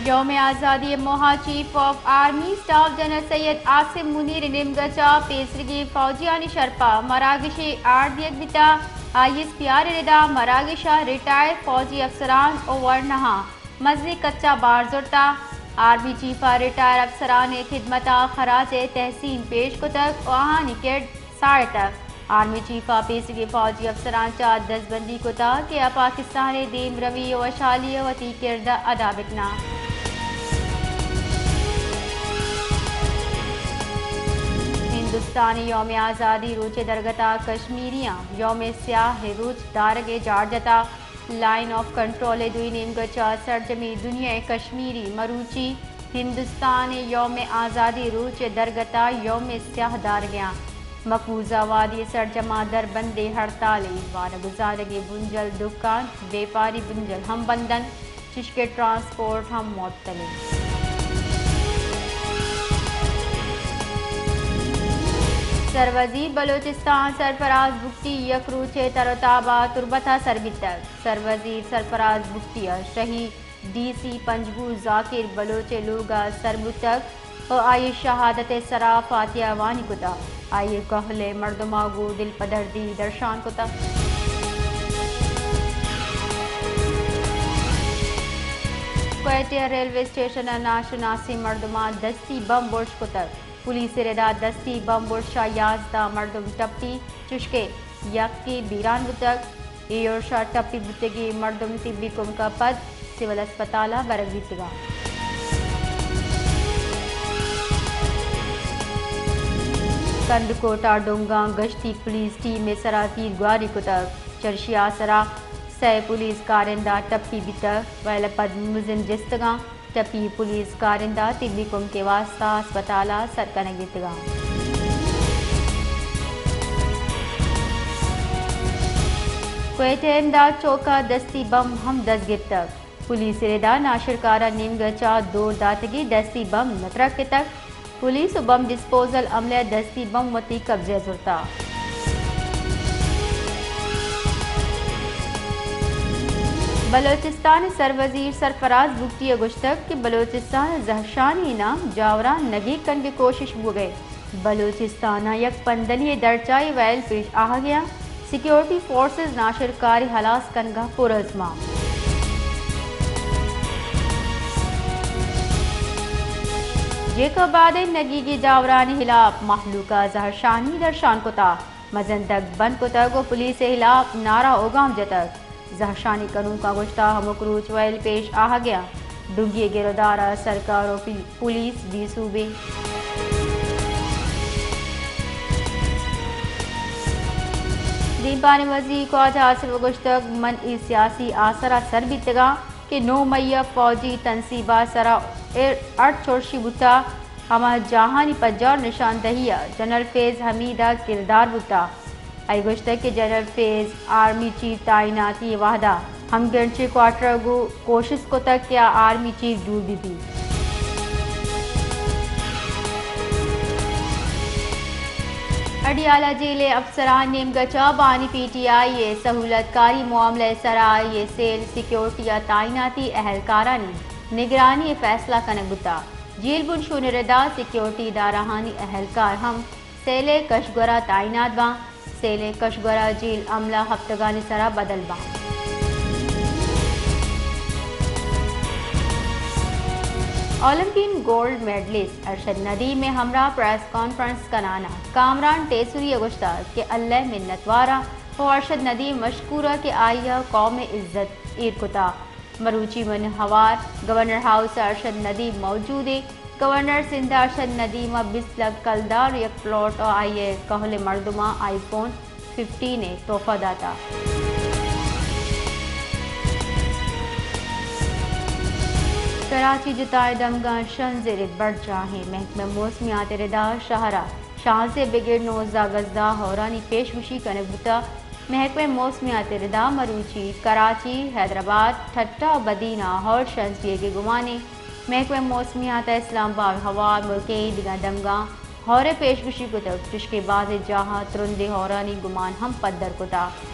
یوم آزادی ءِ موہ ءَ chief of army staff general Syed Asim Munir ءِ نیمگ ءَ چہ پیسریگیں فوجیانی شرپ ءَ مراگشے آرڈ دیگ بیتگ۔ آئی ایس پی آر ءِ ردا مراگش ءَ ریٹائر فوجی افسران ءُ ورناہاں مزنیں کچ ءَ بار زرتگ۔ آرمی چیف ءَ ریٹائر افسران ءِ خدمت ءَ خراج تحسین پیش کتگ ءُ آہانی کرد ساڑتگ۔ آرمی چیف ءَ پیسریگیں فوجی افسران چہ دزبندی کتگ کہ آ پاکستان ءِ دیمروی ءُ وشھالی ءَ وتی کرد ءَ ادا بکناں۔ ہندوستان ءِ یوم آزادی روچ ءِ درگت ءَ کشمیریاں یوم سیاہ ءِ روچ دارگ ءِ جار جتگ۔ لائن آف کنٹرول ءِ دوئی نیمگ ءَ چہ سرجمیں دنیا ءِ کشمیری مروچی ہندوستان ءِ یوم آزادی روچ ءِ درگت ءَ یوم سیاہ دارگ ءَ اَنت۔ مقبوضہ وادی ءِ سرجماں دربندیں ہڑتال اِنت، وانگ ءُ زانگ ءِ بنجل، دکان، بیپاری بنجل ہم بند اَنت، چشکہ ٹرانسپورٹ ہم معطل اِنت۔ سروزیر بلوچستان سرفراز بگٹی یک روچے تر ءُ تاب ءَ تربت ءَ سر بیتگ۔ سروزیر سرفراز بگٹی ءَ شہید ڈی سی پنجگور ذاکر بلوچ ءِ لوگ ءَ سر بوتگ ءُ آئی ءِ شہادت ءِ سرا فاتحہ وانی کتگ۔ آئی ءِ کہول ءِ مردماں گوں دلپدردی درشان کتگ۔ کوئٹہ ءِ ریلوے اسٹیشن ءَ ناشناسیں مردماں دستی بم برش کتگ۔ پولیس ءِ ردا دستی بم برش ءَ یازدہ مردم ٹپی، چشکہ یکے بیران بوتگ۔ اے ارش ءَ ٹپی بوتگیں مردم طبی کمک ءَ پد سول ہسپتال ءَ برگ بیتگ اَنت۔ کندکوٹ ءَ ڈونگاں گشتی پولیس ٹیم ءِ سرا تیرگواری کتگ۔ چرشی ءِ آسرا سئے پولیس کارندہ ٹپی بیتگ، وئیل ءَ پد ملزم جستگ اَنت۔ ٹپی پولیس کارندہ طبی کمک ءِ واستہ ہسپتال ءَ سر کنگ بیتگ اَنت۔ کوئٹہ ءِ امداد چوک ءَ دستی بم ہم دست گپتگ۔ پولیس ءِ ردا ناشرکارانی نیمگ ءَ چہ دور داتگیں دستی بم نہ ترکتگ۔ پولیس ءُ بم ڈسپوزل عملہ ءَ دستی بم وتی قبضہ ءَ زرتگ۔ بلوچستان ءِ سروزیر سرفراز بگٹی ءَ گوشتگ کہ بلوچستان ءِ زہرشانی ءِ نام جاوراں نگیگ کنگ ءِ کوشش بوگ ءَ اِنت۔ بلوچستان ءَ یک پندلی ءِ درچائی وئیل پیش آہگ ءَ اِنت۔ سیکیورٹی فورسز ناشرکار ءِ ہلاس کنگ ءَ پرعزم اَنت۔ جیکب آدین نگیگیں جاورانی ہلاپ مہلوک ءَ زہرشانی درشان کتگ، مزن دگ بند کتگ ءُ پولیس ءِ ہلاپ نعرہ ءُ گام جتگ۔ زہرشانی کنوکاں گوشتگ، ہمک روچ وئیل پیش آہگ ءَ اَنت۔ ڈنگی ءِ گرودار ءَ سرکار ءُ پل-، پولیس بے سوب اِنت۔ دیمپانی وزیر خواجہ آصف ءَ گوشتگ، من اے سیاسی آسر ءَ سر بیتگ آں کہ نو مئی ءَ فوجی تنصیب ءِ سرا اڑ-، اڑ چرشی بوتگ، ہما جاہانی پجار نشاندہی ءَ جنرل فیض حمید ءِ کردار بوتگ۔ آئی ءَ گوشتگ کہ جنرل فیض آرمی چیف تعیناتی ءِ وہدا ہم گرنچیں کوارٹر ءَ گوں کوشست کتگ کہ آ آرمی چیف جوڑ بہ بیت۔ اڈیالہ جیل ءِ افسران نیمگ ءَ چہ بانی پی ٹی آئی ءِ سہولت کاری معاملہ ءِ سرا آئی ءِ سیل سیکیورٹی ءِ تعیناتی اہلکارانی نگرانی ءِ فیصلہ کنگ بوتگ۔ جیل بنشون ءِ ردا سیکیورٹی ادارہانی اہلکار ہم سیل ءِ کشگور ءَ تعینات باں۔ سیل ءِ کشگور ءَ جیل عملہ ہپتگانی سرا بدل باں۔ اولمپین گولڈ میڈلسٹ ارشد ندیم ءِ ہمراہ پریس کانفرنس کنان ءَ کامران ٹیسری ءَ گوشتگ کہ اللہ ءِ منتوار آں ءُ ارشد ندیم مشکور آں کہ آئی ءَ قوم ءِ عزت ایر کتگ۔ مروچی منی ہوار گورنر ہاؤس ءَ ارشد ندیم موجود اِنت۔ گورنر سندھ ءَ ارشد ندیم ءَ بیست لکھ کلدار ءُ یک پلاٹ ءُ آئی ءِ کہول ءِ مردماں آئی فون ففٹین ءِ تحفہ داتگ۔ کراچی جتائیں دمگاں شنز ءِ رد برجاہ اِنت۔ محکمہ موسمیات ءِ ردا شہر ءَ شانزدہ بگر نوزدہ گزدہ ہورانی پیش گوشی کنگ بوتگ۔ محکمہ موسمیات ءِ ردا مروچی کراچی، حیدرآباد، ٹھٹہ ءُ بدین ءَ ہور شنز بیگ ءِ گمان اِنت۔ محکمہ موسمیات ءَ اسلام آباد، ہوار، ملک ءِ دگہ دمگاں ہور ءِ پیش گوشی کتگ، چشکہ بازیں جاہاں ترندیں ہورانی گمان ہم پدر کتگ۔